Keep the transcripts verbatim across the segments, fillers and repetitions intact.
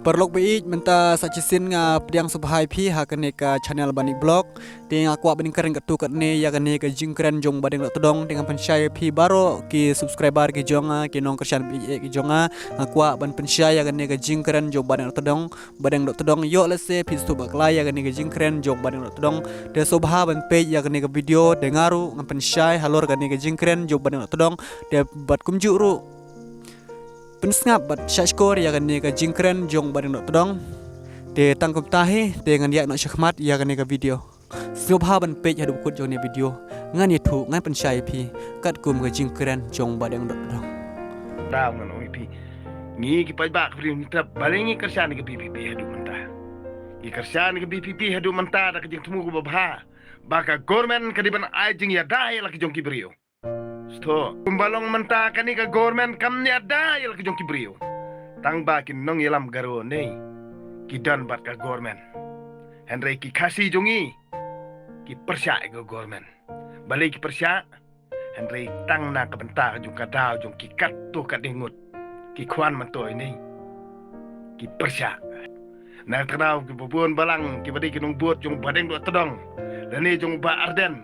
Paralok ba ïeit, mynta sa shisien nga pdiang sngewbha ïa phi ha kane ka channel Banik Vlog. Te nga kwah ban kren katto katne ïa kane ka jingkren jong Bah Deng Dohtdong, te ngan pynshai ïa phi baroh ki subscriber ki jong nga, ki nongkyrshan ba ïeit ki jong nga. Nga kwah ban pynshai ïa kane ka jingkren jong Bah Deng Dohtdong. Bah Deng Dohtdong, ïoh lehse phi sngewthuh bakla ïa kane ka jingkren jong Bah Deng Dohtdong. Te sngewbha ban peit ïa kane ka video, te nga ruh ngan pynshai halor kane ka jingkren jong Bah Deng Dohtdong. Te bad kumjuh ruh pynsngap bad shah shkor ïa kane ka jingkren jong Bah Deng Dohtdong. Te tang kumta hi, te ngan ïaid noh shakhmat ïa kane ka video. Sngewbha ban peit haduh kut jong kane ka video. Ngan ïathuh, ngan pynshai ïa phi katkum ka jingkren jong Bah Deng Dohtdong. Tau ngan ong ïa phi. Ngi ki paidbah ka Bri u Hynñiewtrep, balei ngi kyrshan ïa ka VPP haduh mynta? Ngi kyrshan ïa ka VPP haduh mynta da ka jingthmu kaba bha ba ka government ka dei ban ai jingïada ïa la ki jong ki briew. Sngewthuh, kumba long mynta kane ka government kam ïada ïa la ki jong ki briew. Tang ba ki nongïalam Garo ne ki don bad ka government. Hynrei ki Khasi jong ngi ki pyrshah ïa ka government. Balei ki pyrshah? Hynrei tang na ka bynta jong ka daw jong ki katto katne ngut, ki khwan myntoi ne ki pyrshah. Na kata ka daw kiba bun balang kiba dei ki nongbud jong Bah Deng Dohtdong lane jong Bah Ardent,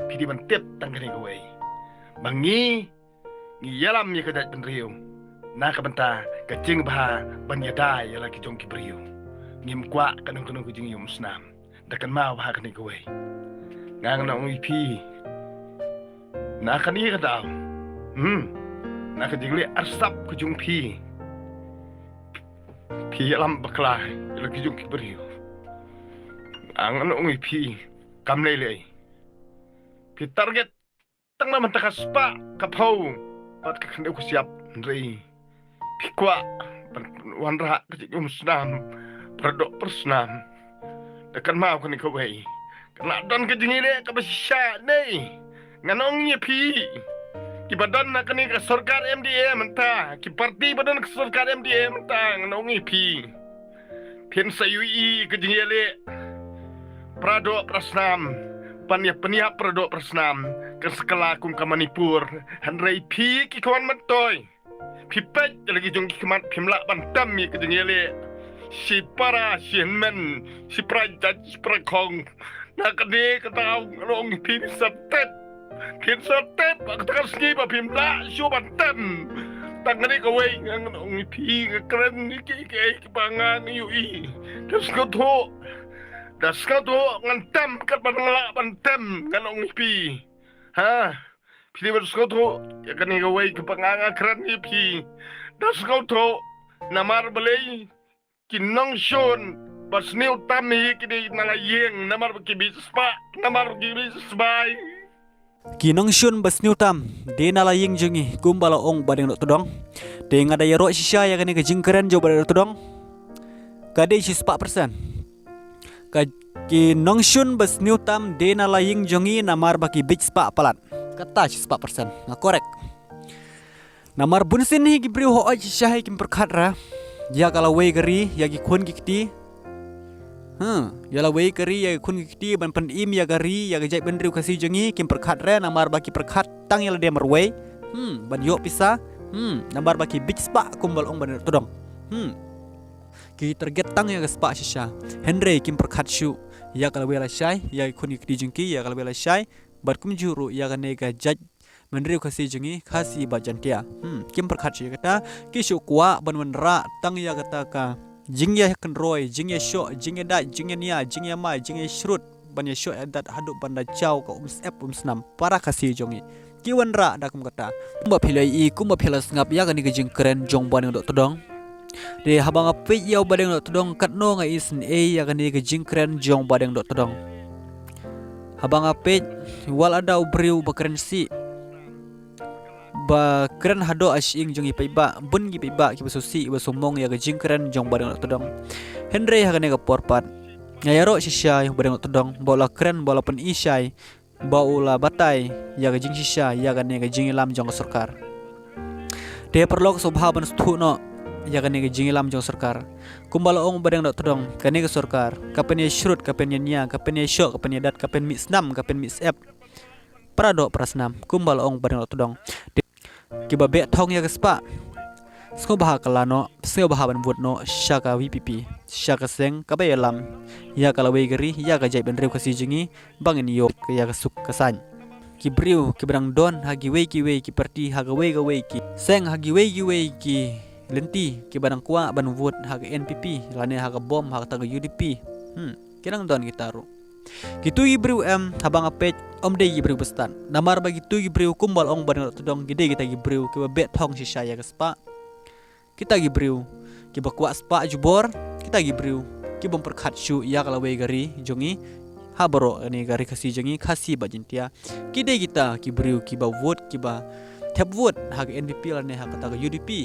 phi dei ban tip tang kane kawei, ba ngi, ngi ïalam ïa ka jaitbynriew na ka bynta ka jingbha ban ïada ïa la ki jong ki briew. Ngim kwah kano kano ka jingïaumsnam. Da kynmaw bha kane kawei. Nga ngan ong ïa phi, na kane ka daw, hmm, na ka jingleh arsap ka jong phi, phi ïalam bakla ïa la ki jong ki briew. Nga ngan ong ïa phi, kam lei lei. Phi target tang na mynta ka spah ka phew bad ka khyndew ka shyiap, hynrei phi kwah ban wanrah ka jingïaumsnam para doh para snam. Da kynmaw kane kawei, ka la don ka jingïaleh kaba shisha ne. Ngan ong ïa phi, kiba don na kane ka sorkar MDA mynta, ki parti ba don ka sorkar MDA mynta, ngan ong ïa phi, phin sa ïohi ka jingïaleh para doh para snam, ban ïa pynïap para doh para snam, kan sa kylla kum ka Manipur. Hynrei phi ki khwan myntoi, phi peit ïa la ki jong ki khmat, phim lah ban tem ïa ka jingïaleh. Shi para shi hynmen, shi para jait shi para khong, na kane ka daw ngan ong ïa phi, phin sa tep, phin sa tep ha kata ka sngi ba phim lah shuh ban tem. Tang kane kawei ngan ong ïa phi, nga kren ïa kiei kiei kiba nga ïohi. Da sngewthuh, da sngewthuh ngan tem katba nga lah ban tem, ngan ong ïa phi. Ha, phi dei ban sngewthuh ïa kane kawei kaba nga, nga kren ïa phi. Da sngewthuh, namar balei? Ki nongshun ba sniew tam hi ki dei na la ïing namar ba ki bit spah, namar ba ki bit sbai. Ki nongshun ba sniew tam dei na la ïing jong ngi, kumba la ong Bah Deng Dohtdong. Te nga da ïaroh shisha ïa kane ka jingkren jong Bah Deng Dohtdong, ka dei shispah percent. Ka, ki nongshun ba sniew tam dei na la ïing jong ngi namar ba ki bit spah palat. Kata shispah percent, nga korek. Namar bunsien hi ki briew hooid shisha hi kim pyrkhat re ïa ka lawei ka ri, ïa ki khun ki kti. Hmm, ïa lawei ka ri, ïa ki khun ki kti, ban pynim ïa ka ri, ïa ka jaitbynriew Khasi jong ngi, kim pyrkhat re, namar ba ki pyrkhat tang ïa lade marwei. Hmm, ban ïoh pisa. Hmm, namar ba ki bit spah kumba la ong Bah Deng Dohtdong. Hmm. Ki target tang ïa ka spah shisha. Hynrei kim pyrkhat shuh ïa ka lawei lashai, ïa ki khun ki kti jong ki, ïa ka lawei lashai. Bad kumjuh ruh ïa kane ka jait bynriew Khasi jong ngi, Khasi bad Jaintia. Hmm, kim pyrkhat shuh ïa kata, ki shu kwah ban wanrah tang ïa kata ka jingïakynroi, jingïashoh, jingïadait, jingïania, jingïamai, jingïashrut, ban ïashoh ïadat haduh ban da jaw ka umsyep umsnam para Khasi jong ngi. Ki wanrah da kum kata. Kumba phi la ïohi, kumba phi la sngap ïa kane ka jingkren jong Bah Deng Dohtdong. Te haba nga peit ïa u Bah Deng Dohtdong katno nga isynei ïa kane ka jingkren jong Bah Deng Dohtdong. Haba nga peit, wat lada u briew ba kren sih, ba kren haduh ha shyieng jong ki paidbah, bun ki paidbah kiba sngewsih, ba sngewmong ïa ka jingkren jong Bah Deng Dohtdong. Hynrei ha kane ka por pat, nga ïaroh shisha ïa u Bah Deng Dohtdong, ba u la kren, ba u la pyni shai, ba u la batai ïa ka jingshisha ïa kane ka jingïalam jong ka sorkar. Te paralok, sngewbha ban sngewthuh noh ïa kane ka jingïalam jong ka sorkar. Kumba la ong u Bah Deng Dohtdong, kane ka sorkar ka pynïashrut, ka pynïania, ka pynïashoh, ka pynïadat, ka pynmih snam, ka pynmih syep para doh para snam, kumba la ong u Bah Deng Dohtdong. Te kiba beh thong ïa ka spah, Sngewbha kylla noh, sngewbha ban vote noh sha ka VPP, sha ka seng kaba ïalam ïa ka lawei ka ri, ïa ka jaitbynriew Khasi jong ngi, ba ngin ïoh ïa ka suk ka saiñ. Ki briew kiba dang don ha kiwei kiwei ki party, ha kawei kawei ki seng, ha kiwei kiwei ki lynti, kiba dang kwah ban vote ha ka NPP lane ha ka bom, ha kata ka UDP. Hmm, ki dang don kita ruh. Kitu ki briew em, haba nga peit, ym dei ki briew ba stad. Namar ba kitu ki briew kumba la ong Bah Niang Dohtdong, ki dei kita ki briew kiba beh thong shisha ïa ka spah. Kita ki briew kiba kwah spah jubor, kita ki briew ki bym pyrkhat shuh ïa ka lawei ka ri jong ngi, ha baroh kane ka ri Khasi jong ngi, Khasi bad Jaintia. Ki dei kita ki briew kiba vote, kiba thep vote ha ka NPP lane ha kata ka UDP.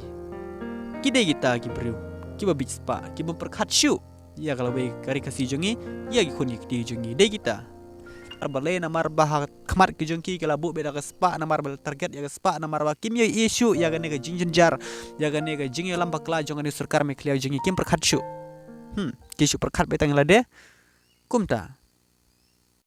Ki dei kita ki briew kiba bit spah, ki bym pyrkhat shuh ïa ka lawei ka ri Khasi jong ngi, ïa ki khun ki kti jong ngi. Dei kita. Ar balei? Namar ba ha khmat ki jong ki, ki la buh beit da ka spah, namar ba la target ïa ka spah, namar ba kim ïohi shuh ïa kane ka jingjynjar, ïa kane ka jingïalam bakla jong kane ka sorkar Meghalaya jong ngi, kim pyrkhat shuh. Hmm, ki shu pyrkhat beit tang ïa lade. Kumta,